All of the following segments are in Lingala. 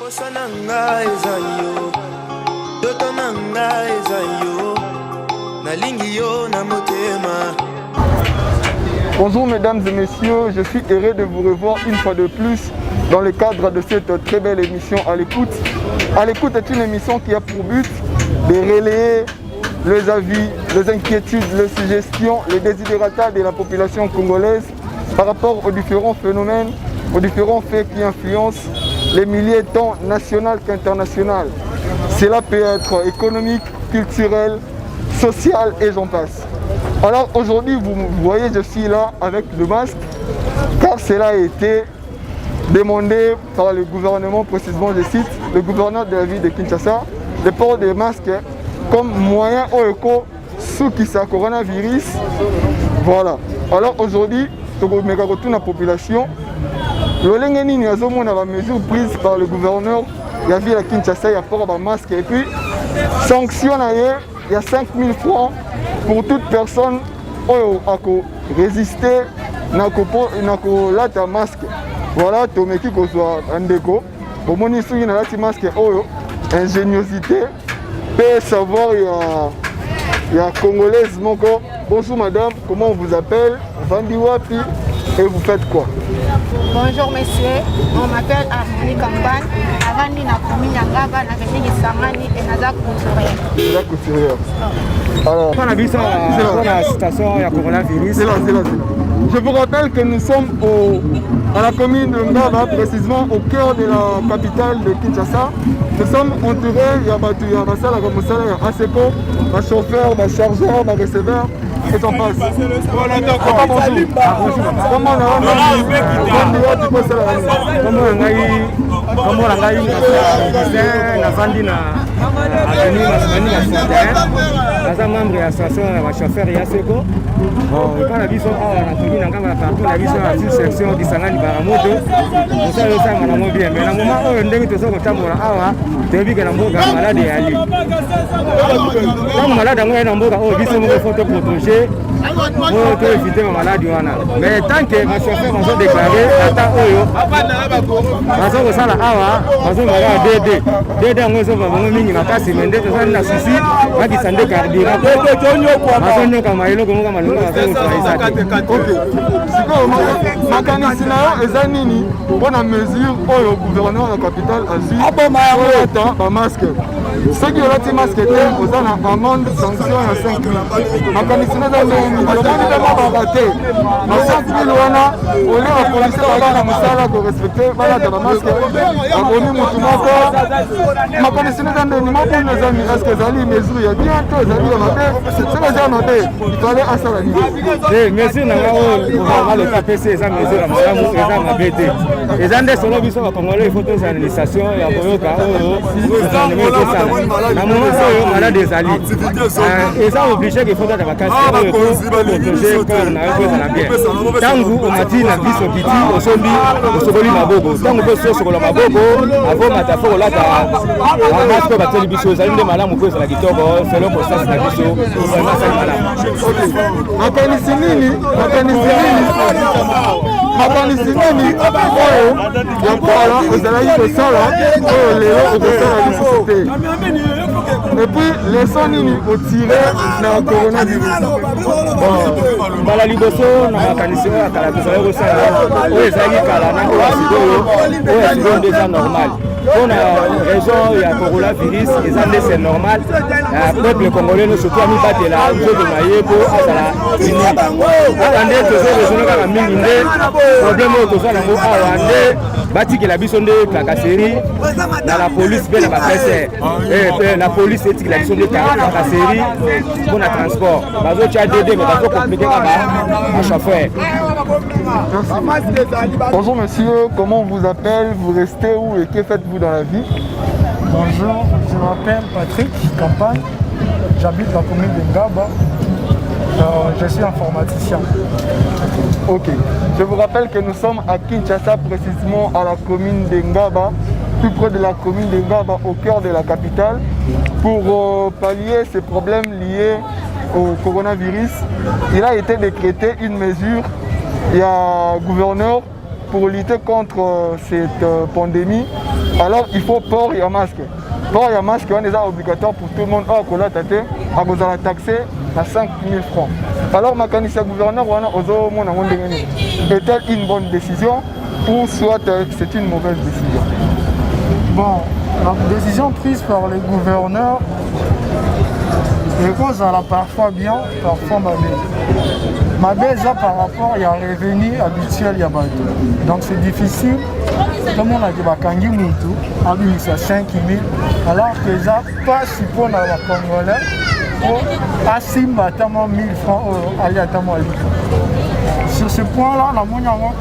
Posa na nga eza yo, ndoto na nga eza yo, nalingi yo na motema. Bonjour mesdames et messieurs, je suis heureux de vous revoir une fois de plus dans le cadre de cette très belle émission À l'écoute. À l'écoute est une émission qui a pour but de relayer les avis, les inquiétudes, les suggestions, les desiderata de la population congolaise par rapport aux différents phénomènes, aux différents faits qui influencent les milieux tant national qu'international. Cela peut être économique, culturel, social et j'en passe. Alors aujourd'hui, vous voyez, je suis là avec le masque, car cela a été demandé par le gouvernement, précisément, je cite, le gouverneur de la ville de Kinshasa, le port des masques comme moyen au éco sukisa coronavirus. Voilà. Alors aujourd'hui, tokomeka kotuna population lolenge nini azomona ba mesures prises par le gouverneur ya ville ya Kinshasa ya port ba masque et puis sanction na ye ya 5000 francs pour toute personne oyo ako résister na kolata masque. Voilà, tomeki kozwa bandeko, bomoni soki nalati masque oyo, ingéniosité mpe savoir ya congolaise moko. Bonjour madame, comment on vous appelle, vandi wapi et vous faites quoi? Bonjour monsieur, on m'appelle Harmonie Campagne, navandi na commune ya Ngaba, na avenue Kisangani et naza couturière. Naza couturière. Alors, mpona biso mpona situation ya coronavirus. C'est là, c'est là, c'est là. Je vous rappelle que nous sommes à la commune de Ngaba, précisément au cœur de la capitale de Kinshasa. Nous sommes entourés, il y a bato ya basalaka mosala ya ASECO, bachauffeur, bachargeur, bareceveur et j'en passe. Papa, bonjour. Comment Kombo na ngai Augustin, navandi na avenue Masimani na 61, naza membre ya association ya bachauffeur ya Seko. Bon, epa na biso awa na commune na Ngaba, na partout na biso na sous section Kisangani Baramoto, mosala ezosalama nango bien, mais na moment oyo ndenge toza kotambola awa, toyebi ke na mboka malade eyali. Ntango malade yango eyali na mboka oyo, biso moko faut toprotéger po to éviter bamaladi wana. Mais tant que bachauffeur bazodéclare, ata oyo baza kosala awa bazomaka dd dd, yango ezova bango mingi makasi. Mais nde tozali na souci bakisa nde carburant, bazonyokama eloko moko malongo bazokozwa eza te. Ok, sikoyo makanisi na yo eza nini mpona mesure oyo gouverneur ya capitale azwi, olata bamasque? Soki olati masque te, oza na amende, sanction ya 5000. Makanisi na eza ndenge nini? Tomoni mpe mabaka te na 5000 wana olie bapolisi bazalaki na mosala korespecte balata bamasque, babomi motu moko. Makanisi na eza ndeni mabunu eza nini? Est-ce ezali mesure ya bien to ezali ya mabe? Soki eza ya mabe, ifale asala nini? Te, mesure na nga oyo gouvernement leta apesi eza mesure ya malamu, eza mabe te. Eza nde solo biso bacongolais, il faut tozala na initiation ya koyoka oyo gouvernement ezosala. Na moment oyo malade ezali, eza obligé ke faut tata makasi oyo protéger corps na yo po ezala bien. Ntango omati na bus, okiti, osombi, osokoli maboko. Ntango mpe soki osokola maboko avomata, faut kolata masque oyo batieli biso. Ezali nde malamu po ezala kitoko. Selo kosasi na biso, gouvernement asali malamu. Makanisi nini oyo ya kala ozalaki kosala oyo lelo okosala lisusu te? Et puis leçon nini otire na coronavirus? Mbala liboso na makanisi oyo ya kala tozalaki kosala, oyo ezalaki kala na oyo ya sikoyo, oyo ya sikoyo nde eza normal mpona raison ya coronavirus. Eza nde c'est normal, peuple congolais no surtout amibatela nzoto na ye mpo azala uni. Kaka nde tozoraisonne kaka mingi nde problème oyo toza nango awa, nde batikela biso nde tracasserie na la police mpe na bapese mpe la police etikela biso nde tracasserie mpona transport. Bazotya dd, mais bazocompliquer kaka bachauffeur. Bonjour monsieur, comment on vous appelle, vous restez où et que faites-vous dans la vie? Bonjour, je m'appelle Patrick Campagne, j'habite la commune de Ngaba. Je suis informaticien. Ok, je vous rappelle que nous sommes à Kinshasa, précisément à la commune de Ngaba, tout près de la commune de Ngaba, au cœur de la capitale, pour pallier ces problèmes liés au coronavirus. Il a été décrété une mesure, il y a gouverneur. pour lutter contre cette pandémie, alors il faut port ya masque. Port ya masque wana eza obligatoire pour tout le monde. Oyo akolata te akozala taxé na 5000 francs. Alors makanisi ya gouverneur wana, ozomona yango ndenge nini? Est-elle une bonne décision ou soit c'est une mauvaise décision? Bon, la décision prise par le gouverneur ekozala parfois bien, parfois mabe. Mabe eza par rapport ya revenu habituel ya bato. Donc c'est difficile tomonaki bakangi mutu abimisa 5000, alors que eza mpasi mpona bacongolais po asimba ata mwa 1000 francs oyo ali ata mwa lika. Sur ce point là, namoni yango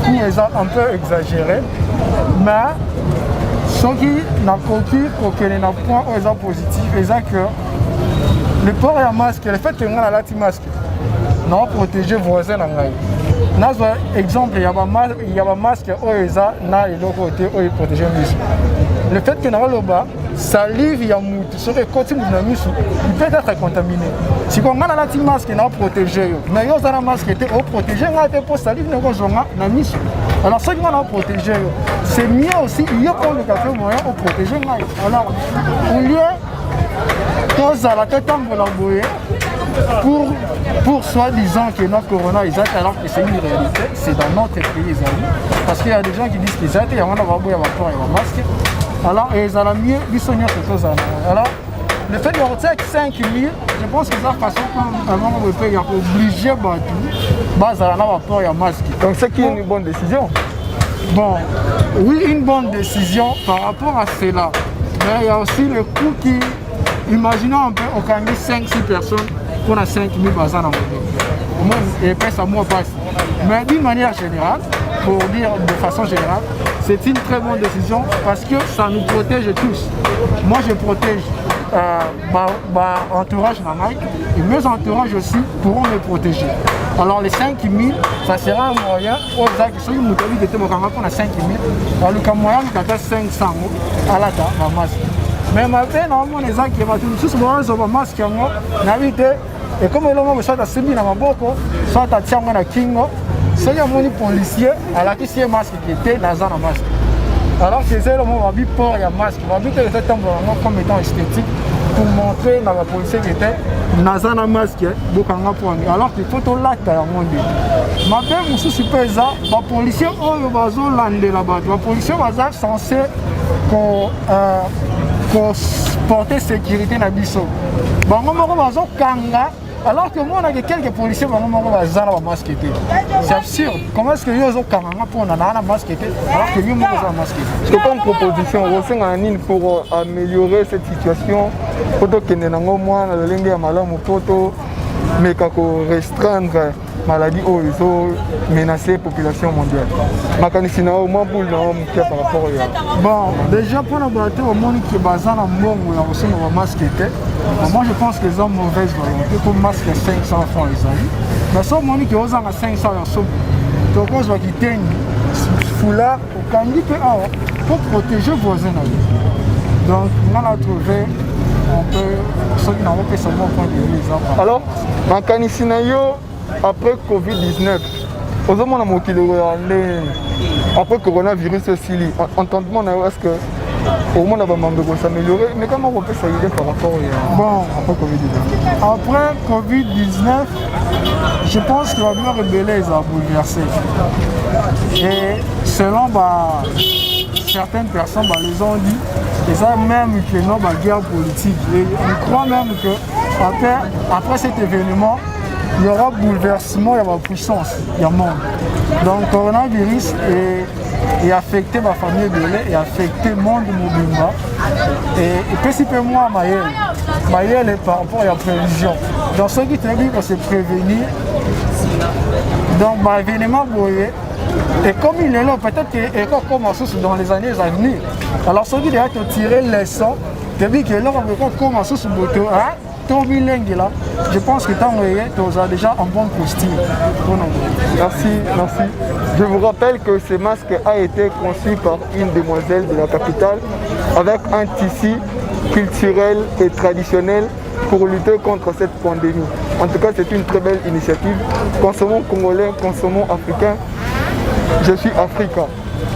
coût eza un peu exagéré. Mais soki nakoki kokende na point oyo eza positif, eza que le port ya masque, le fait que ngai nalati masque, na protéger voisin na ngai. Nazwa exemple ya bamasque oyo eza na eloko te oyo eprotéger miso. Le fait que nakoloba salive ya mutu, soki ekoti mutu na miso, il peut être contaminé. Sikoyo ngai nalati masque, na protéger yo, mais yo oza na masque te, oprotéger ngai te, mpo salive nekozonga na miso. Alors soki ngai na protéger yo, c'est mieux aussi yo mpo oluka mpe moyen oprotéger ngai. Alors au lieu tozala totambola boye pour soi-disant que notre corona eza te, alors que c'est une réalité, c'est dans notre pays ezali, parce qu'il y a des gens qui disent que eza te, yango na baboya baport ya bamasque. Alors ezala mieux biso nyonso tozala. Alors le fait de retirer 5000, je pense que eza façon avant mpe ya kooblige bato bazala na baport ya masque. Donc c'est qui est une bonne décision? Bon, oui, une bonne décision par rapport à cela, mais il y a aussi le coût qui, imaginons un peu, okangi 5-6 personnes mpona 5000, baza na monene, epesa mwa mpasi. Mais d'une manière générale, pour dire de façon générale, c'est une très bonne décision parce que ça nous protège tous. Moi, je protège ba entourage na ngai et mes entourages aussi pourront me protéger. Alors les 5000, ça sera un moyen oyo ezalaki soki moto abiki te, bokanga mpona 5000, baluka moyen aluka ata 500 alata bamasque. Mais mabe na omona ezaki bato mosusu bazwa bamasque yango, nayebi te, ekomi elongo, soit asimbi na maboko, soit atia yango na kingo. Soki amoni policier, alakisi ye masque ke te, naza na masque, alors que eza elongo babi port ya masque, babi te eza tambola yango comme étant esthétique pour montrer na bapolicier ke te, naza na masque, bokanga mponi, alors qu'il faut tolata yango nde. Mabe mosusu mpe eza bapolicier oyo bazolandela bato. Bapolicier baza censé koporter sécurité na biso, bango moko bazokanga, alors que omonaki quelques policiers, bango moko baza na bamasque te. C'est absurde. Comment est ce que yo ozokanga nga mpona naa na masque te, alors que yo moko oza na masque te? Comme proposition, osenga nini pour améliorer cette situation, po tokende nango mwa na lolenge ya malamu, po tomeka korestreindre maladie oyo ezomenace population mondiale? Makanisi na yo, mwa boule na yo moke par rapport ya Bon, déjà mpona bato omoni ke baza na mbongo ya kosomba bamasque te, moi je pense que eza mauvaise volonté, mpo masque ya 500 francs ezali. Mais so omoni ke ozanga 500 ya sombo, tokozwa kitengi, foulard, okangi mpe awa po protéger voisin na yo. Donc nga na trouvé on peut, soki nakopesa mwa point de vue, eza Alors makanisi na yo après Covid-19, ozomona mokili ya ndenge après coronavirus esili? Entendement na yo, est ce que omona bamambo ekosaméliorer? Mais kama kopesa idée par rapport ya bon après Covid-19? Après Covid-19, je pense que babiloko ebele eza bouleversé et selon ba certaines personnes, bah, les ont dit eza même que non, baguerre politique, et on croit même que après cet événement, il y aura bouleversement ya bapuissance ya monde. Donc coronavirus est affecté bafamille ebele, et affecté monde mobimba, epesi mpe mwa mayele par rapport ya prévision. Donc soki toyebi kose prévenir, donc baévénement boye ekomi lelo, peut-être ekokoma susu dans les années à venir. Alors soki deya totire leçon, toyebi ke eloko ekokoma susu boto tomilengela, je pense que ntango eye, tozala déjà en bonne posture mpona. Merci, merci. Je vous rappelle que ce masque a été conçu par une demoiselle de la capitale avec un tissu culturel et traditionnel pour lutter contre cette pandémie. En tout cas, c'est une très belle initiative. Consommons congolais, consommons africains. Je suis Africa.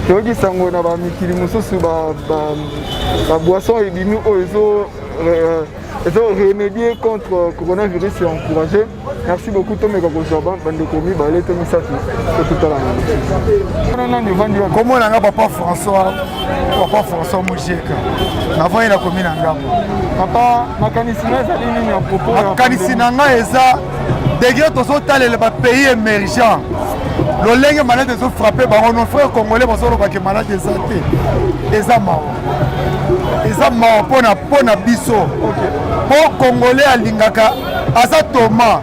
Toyoki sango na ba mikili mosusu ba ba ba boisson ebimi oyo ezo euh, ezo remédier contre coronavirus et encourager. Merci beaucoup tomeka kozwa bandeko mibale to misato totutala na nani ovandi wapi? Kombo na nga papa François, papa François Mujeka. Navandi na komi na ngambo. Papa, makanisi na ezali nini ya propos? Makanisi na nga eza degre tozotalela ba pays émergent lolenge malade ezofrappe bango nos frères congolais bazoloba ke malade eza te eza mawa eza mawa mpona mpona biso mpo congolais alingaka aza toma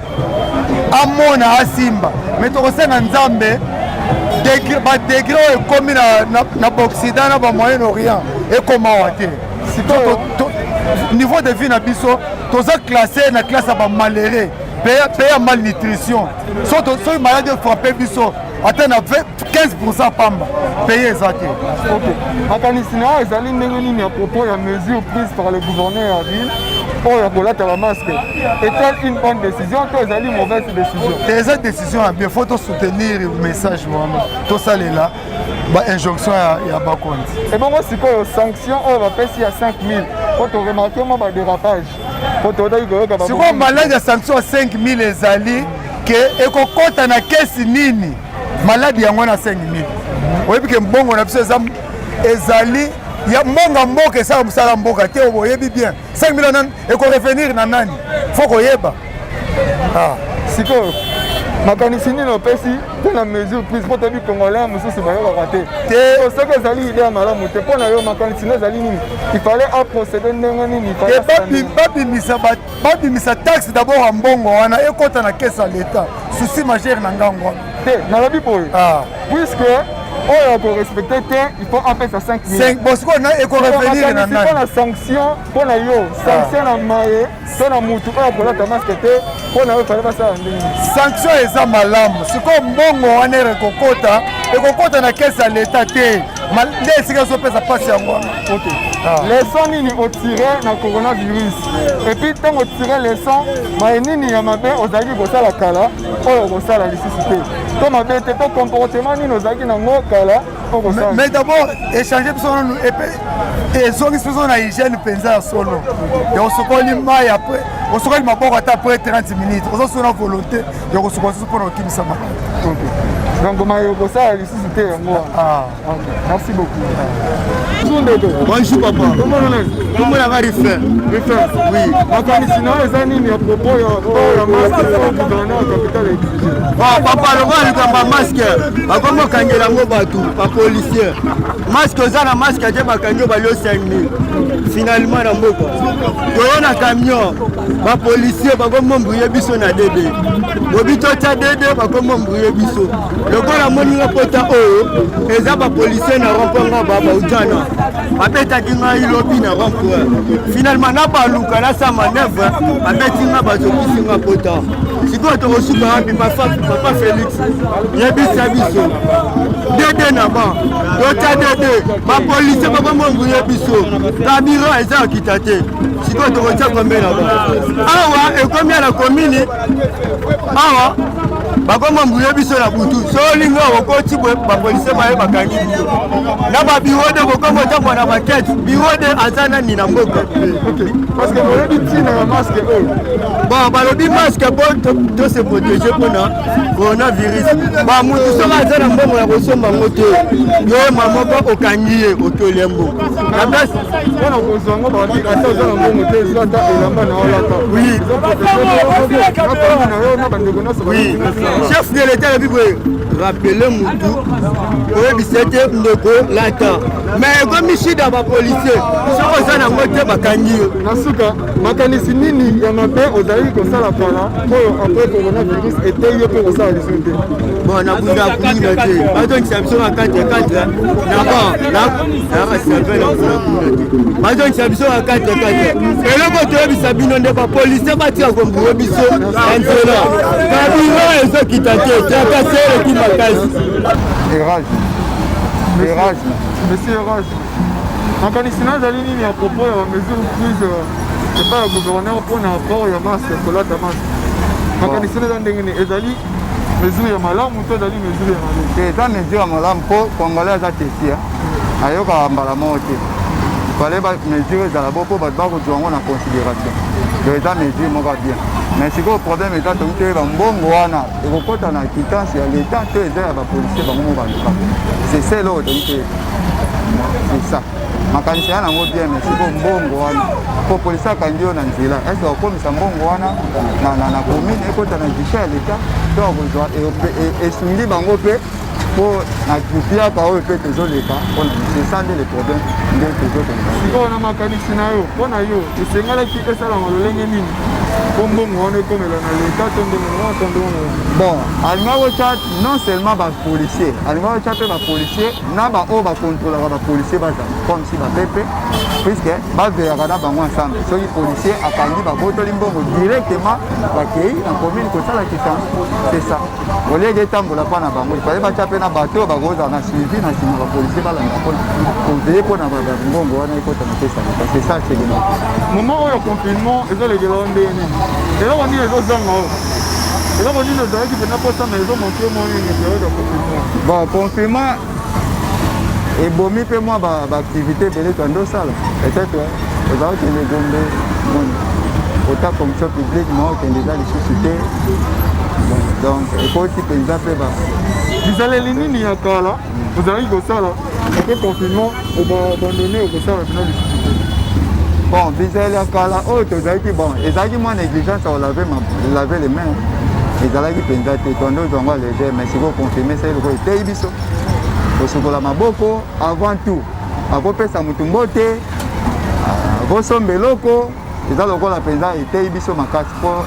amona asimba me tokosenga nzambe badegre oyo ekomi na, na, na baoccident na bamoyen orient ekoma awa te niveau de vie na biso toza classe na classe ya bamalheureux pays ya malnutrition soki maladi efrappe biso ata na 15 pourcent pamba pays eza te. Ok, makanisi na yo ezali ndenge nini à propos ya mesure prise par le gouverneur ya ville oyo ya kolata ba masque? Est-elle une bonne décision to ezali mauvaise décision? Eza décision ya bien, faut tosoutenir message wana, tosalela ba injonction ya, ya bakonzi. Ebongo sikoyo sanction oyo bapesi ya 5000 po toremarke mwa badérapage po totaki koyoka sikoyo maladi ya sanction ya 5000 ezali ke ekokɔta na kesi nini maladi yango na 5000 oyebi ke mbongo na biso eza ezali ya mbongo mboka esala mosala mboka te oyebi bien 5000 nani ekorevenir na nani fo koyeba ah. Sikoyo makanisi nini opesi mpo na mesure prise mpo toyebi congolais mosusu bayokaka te te soki ezali idée ya malamu te mpo na yo makanisi no ezali nini? Il fallait aprocéder ndenge nini? Babimisa babimisa taxe d'abord ya mbongo wana ekɔta na caisse ya l'état. Souci majeur na ngango wana. Te, nalobi boye, puisque oyo akorespecte te, il faut apesa 5. Bon, sikoyo ekorevenir na nani? Mpo na sanction, mpo na yo sanction na maye to na mutu oyo akolata masque te, mpo na yo fale basala ndenge? Sanction eza malamu. Sikoyo mbongo wana ere ekokota ekokota na caisse ya leta te, nde esika ezopesa mpasi yango wana. Ok, leçon nini otire na coronavirus? Et puis ntango otire leçon, maye nini ya mabe ozalaki kosala kala oyo okosala lisusu te, to mabe te, to comportement nini ozalaki nango kala? Mais d'abord échange biso nanu, ezongisi biso na hygiène mpenza ya solo ya osokoli mai, après osokoli maboko ata après 30 minutes, ozosona volonté ya kosukola susu mpona kokimisa malade. Donc maye okosala lisusu te yango wana. Merci beaucoup. Bonjour ndeko. Bonjour papa. Comment on est? Comment la Rifin? Rifin. Oui. Makanisi na yo eza nini à propos ya port ya masque oyo gouverneur ya capitale exige? Bon papa, lokola likambo ya masque bakomi okangela yango bato bapolicier, masque oza na masque te, bakangi yo balio 5000. Finalement na mboka toyo na camion, bapolicier bakomi ombrouye biso na dede, bobi totya dede, bakomi ombrouye biso lokola moninga pota oyo eza bapolicier na rond-point nga bautana babetaki ngai lobi na rond-point. Finalement nabaluka nasa manœuvre, babeti nga, bazokisi nga pota. Sikoyo tokosuka wapi? Papa Félix, yebisa biso dede na ban totya dede, bapolisier bakomombrouye biso, carburant eza okita te. Sikoyo tokotia kombe na ban awa ekomi ya na komini awa, bakomombrouye biso na butu. So olingi okoti boye, bapolisier baye bakangi biso na babiro de bokomi otambola na bakete biro de aza nani na mboka? Parce que boyebi ntina ya masque oyo? Bon, balobi masque po tose protéger mpona coronavirus. Bamutu soki aza na mbongo ya kosomba yango te, yo mama moko okangi ye otolia mbongo na place. Mpona kozwa yango, babi ata oza na mbongo te, ezwa ata elamba na olata. Na yo na bandeko nyonso. Oui, chef de l'état alobi boye, rappele mutu oyebisa ete ndeko lata, mais ekomi shida, bapolisier soki oza nango te bakangi yo. Na suka, makanisi nini ya mabe ozalaki kosala kala oyo après coronavirus eteyi yo mpe kosala lisusu te? Bon, nabunda kuluna te, bazongisa biso na 4 4 na ban nayaka salve na kuna kuna te, bazongisa biso na 4 4. Eloko toyebisa bino nde bapolisier batika kombrouye biso na nzela, carburant ezokita te, trakase eleki makasi. Erase, Erase, monsieur Erase, makanisi na ezali nini ya propos ya bamesure prise epai ya gouverneur mpona port ya masque, kolata masque? Makanisi na eza ndenge nini? Ezali Mesure ya malamu to ezali mesure ya mabe? Te, eza mesure ya malamu mpo Congolais aza tesi, ayokaka mbala moko te. Fallait ba mesure ezala bo mpo bato bakozwa yango na considération. Donc eza mesure moko ya bien, mais sikoyo problème eza tongi toyeba mbongo wana ekokɔta na quittance ya l'État to eza ya bapolicier bango mo baluka. C'est ça eloko tongi toyeba, c'est ça. Makanisi ya nango bien, mais sikoyo mbongo wana, po policier akangi yo na nzela, est-ce akokomisa mbongo wana na commune, ekota na guichet ya l'État to akozwa esungi bango mpe mpo na piaka oyo mpe tozoleka mpona? C'est ça nde le problème nde tozokoleka. Sikoyo na makanisi na yo, mpo na yo esengalaki esalama lolenge nini mpo mbongo wana ekomela na leta, to ndenge wana to ndenge wana? Bon, alingaki kotya non seulement bapolicier, alingaki kotya mpe bapolicier na baoyo bakontrolaka bapolicier, bazala comme si bapepe, puisque baveyaka na bango ensemble. Soki policier akangi, babotoli mbongo, directement bakei na commune kosala quittance. C'est ça. Olieke etambola mpa na bango, ifale batya mpe na bato oyo bakozala na suivi na nsima bapolicier, balanda mpona koveye mpona mbongo wana ekota na pesa leta. C'est ça sekena. Moment oyo confinement ezolekela yo ndenge nini? Eloko nini ezozanga oyo? Eloko nini ozalaki mpena mposa na ezomanque mwa nini période ya confinement? Bon, confinement ebomi mpe mwa baactivité ebele twandi osala. Peut-être oza okende Gombe, moni ota fonction publique ma okende eza lisusu te. Donc ekoti mpenza mpe ba Bizaleli nini ya kala ozalaki kosala, après confinement obaabandonner, okosala mpena lisusu te? Bon, bizaleli ya kala oyo tozalaki, bon, ezalaki mwa négligence ya kolaver laver les mains, ezalaki mpenza te. Tondo ozwa yango légère, mais sikoyo confinement esali lokola eteyi biso kosukola maboko avant tout, akopesa motu mbote, akosomba eloko. Eza lokola mpenza eteyi biso makasi, mpo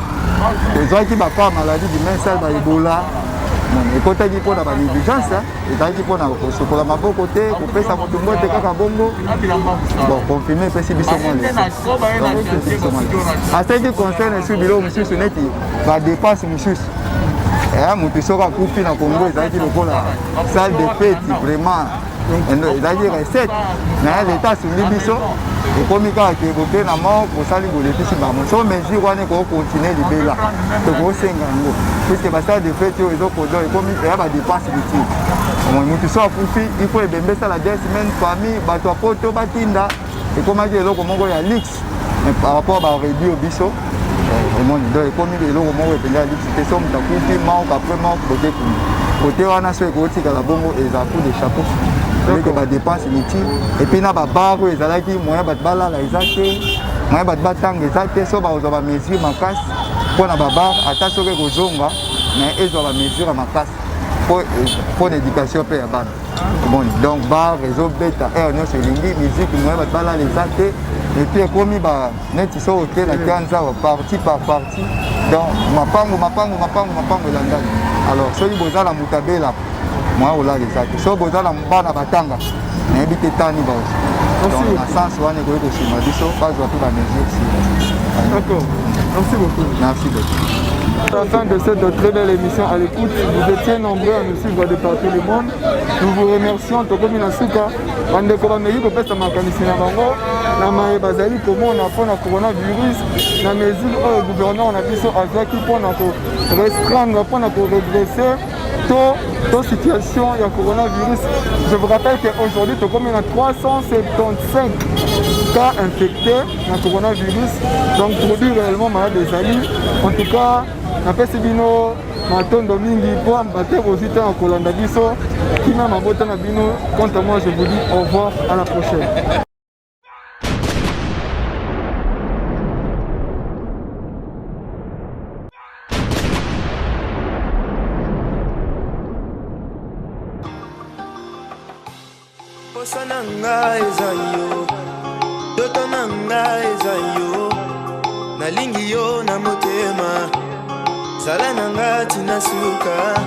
tozwaki bacas maladie du main sale, baebola ekotaki mpona banégligence, ezalaki mpona kosukola maboko te, kopesa motu mbote kaka bongo. Bon, confinement epesi biso mwa leçon. Aseki concerne sur biloko mosusu neti badépense mosusu, motu soki akufi na Congo, ezalaki lokola salle de fête, vraiment ezalaki recette na ya leta. Asungi biso, ekomi kaka ke boke na mort, bosali bolekisi bango. So mesure wana ekokontinue libela, tokosenga yango, puisque basale de fête oyo ezokodo ekomi eya badépense utile. Motu so akufi, il faut ebembe esala 2 semaines, famille, bato ya poto batinda, ekomaki eloko moko ya luxe. Mais par rapport baréduire biso, omoni, donc ekomi eloko moko epenza ya luxe te. So moto akufi, morgue après morgue, boke kuna kote wana, so ekotikala bongo, eza coup de chapeau eleke badépense inutile. Et puis na babar oyo ezalaki, moyen bato balala eza te, moyen bato batanga eza te. So bakozwa bamesure makasi mpo na babar, ata soki ekozonga, mais ezwa bamesure ya makasi mpo na éducation mpe ya bana. Bon, donc bar ezobeta heure nyonso elingi, musique, moyen bato balala eza te. Et puis ekomi neti so oke na Kianzawa, partie par partie, donc mapango mapango mapango mapango elandani. Alors soki boza na moto abela, moyen olala eza te. Soki boza na bana batanga, nayebi te tani baosi. Donc na sens wana ekoki kosunga biso, bazwa mpe bamesure sur. D'accord, merci beaucoup. Merci beaucoup. À la fin de cette très belle émission à l'écoute, vous étiez nombreux à nous suivre de partout le monde. Nous vous remercions. Tokomi na suka. Bandeko bameki kopesa makanisi na bango na maye bazali komona mpona coronavirus, na mesure oyo gouverneur na biso azwaki mpona korestreindre, mpona koredresser to situation ya coronavirus. Je vous rappelle qu'aujourd'hui tokomi na 375 cas infectés na coronavirus, donc produit réellement malade ezali. En tout cas, napesi bino matondo mingi mpo bate bozwi ntango kolanda biso. Kina mabota na bino. Quant à moi, je vous dis au revoir, à la prochaine. Posa na nga eza yo, ndoto na nga eza yo, nalingi yo na motema, zala na nga tina suka,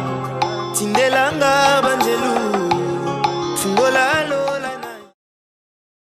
tindelanga banjelu, fungola.